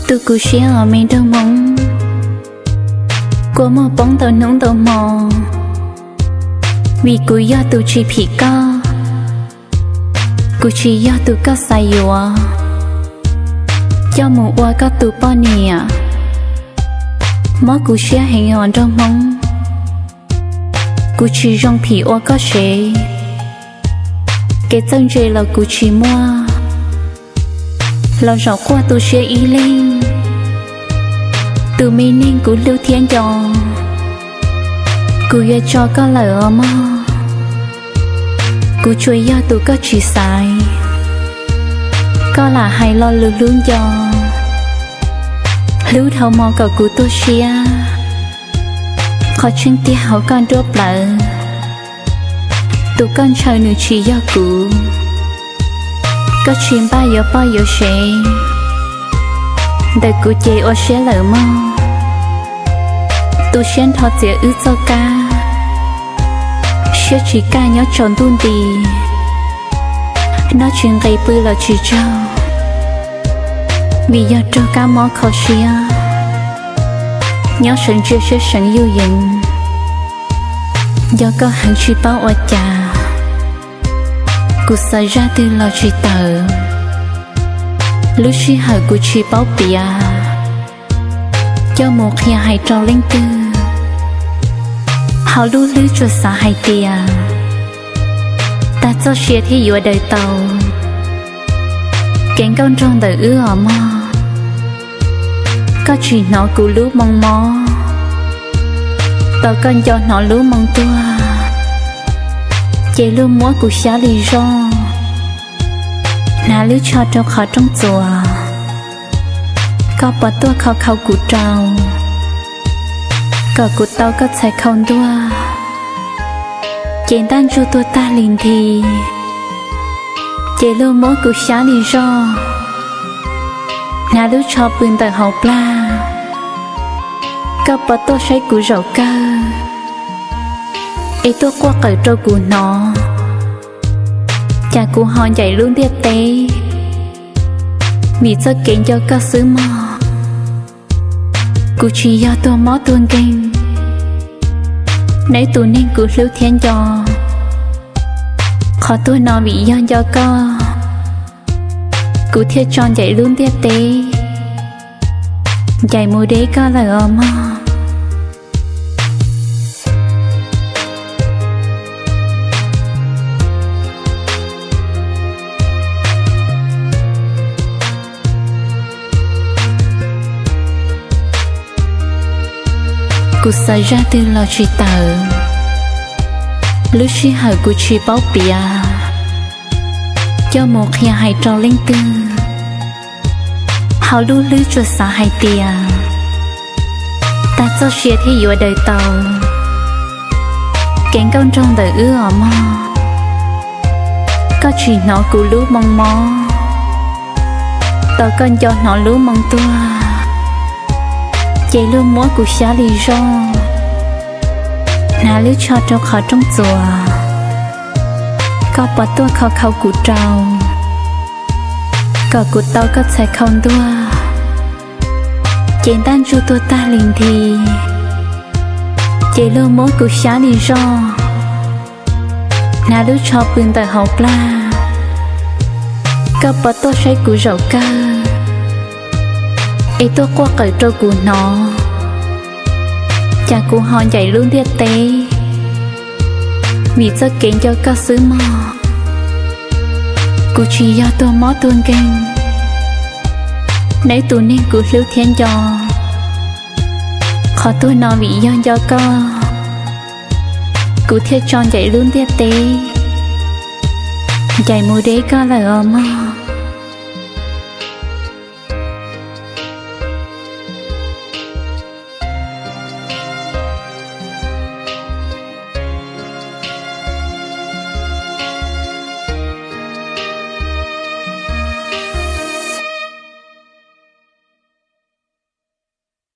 Tu kuv siab os me nraug Hmoob, kua muag poob ntau hnub ntau hmo, vim kuv yog tus tsis phim koj. Kuv tsis yog tus koj xav yuav coj mus ua koj tus poj niam. Mob kuv siab heev os nraug Hmoob, kuv tsis zoo phim ua koj sev. Kev txawj ntse los kuv tsis muaj, los zaum quaj tu siab ib leeg. Tus me neeg kuv hlub thiab nco, kuv yuav tso koj lawm os mog. Kuv tsuas yog tus koj tsis xaiv, koj lam hais lo lus hlub nco. Hlub dhau hmo kom kuv tuag siab, qhov tseeb tiag hauv koj nruab plawv. Tus koj ntshaw nws tsis yog kuv, koj tsis npaj yuav poj yuav sev, ntawm kuv ces ua siab lawm mog. Tu siab nrho txiav wb txoj kab, siab tsis kaj nyob tsaus ntuj nti, noj tsis nqis pw los tsis tsaug, vim yog raug kab mob kho siab. Nyob sawv ntsia siab seev yuj yees, nco koj heev tsis paub ua cas. Kuv xav zaj twg los tsis tawm, lub sij hawm kuv tsis paub piav, coj mus qhia hais rau leej twg. Hauv lub hlwb tsuas xav hais tias, tag txoj sia thiaj yuav daws tau. Kev nkauj nraug ntawm wb os mog, koj tsis hnov kuv lub moo mob. Tos koj nco hnov lub moo tuag, ces luag muab kuv xyab li zoj, hnav lub tsho rau qhov rooj txuas. Koj puas tuaj khau khau kuv rau, kom kuv tau koj txhais khau ntuag. Ces ntaj ntsug tuag tag li nthi, ces luag muab kuv xyab li zoj, hnav lub tsho pw ntawm hauv plag. Koj puas tuaj saib kuv zaum kawg, es tuaj quaj qawm rau kuv hnov, cas kuv ho ncaim lub ntiaj teb, vim txoj kev nco koj xwb mog. Kuv tsis yog tuag mob tuag nkeeg, neb tus neeg kuv hlub thiab nco. Qhov tuag no vim yog nco koj, kuv thiaj tso ncaim lub ntiaj teb, ncaim mus deb koj lawm os mog. Kuv xav zaj twg los tsis tawm, lub sij hawm kuv tsis paub piav, coj mus qhia hais rau leej twg. Hauv lub hlwb tsuas xav hais tias, tag txoj sia thiaj yuav daws tau. Kev nkauj nraug ntawm wb os mog, koj tsis hnov kuv lub moo mob. Tos koj nco hnov lub moo tuag, ces luag muab kuv xyab li zoj, hnav lub tsho rau qhov rooj txuas. Koj puas tuaj khau khau kuv rau, kom kuv tau koj txhais khau ntuag. Ces ntaj ntsug tuag tag li nthi, ces luag muab kuv xyab li zoj, hnav lub tsho pw ntawm hauv plag. Koj puas tuaj saib kuv zaum kawg, es tuaj quaj qawm rau kuv hnov, cas kuv ho ncaim lub ntiaj teb, vim txoj kev nco koj xwb mog. Kuv tsis yog tuag mob tuag nkeeg, neb tus neeg kuv hlub thiab nco. Qhov tuag no vim yog nco koj, kuv thiaj tso ncaim lub ntiaj teb, ncaim mus deb koj lawm os mog.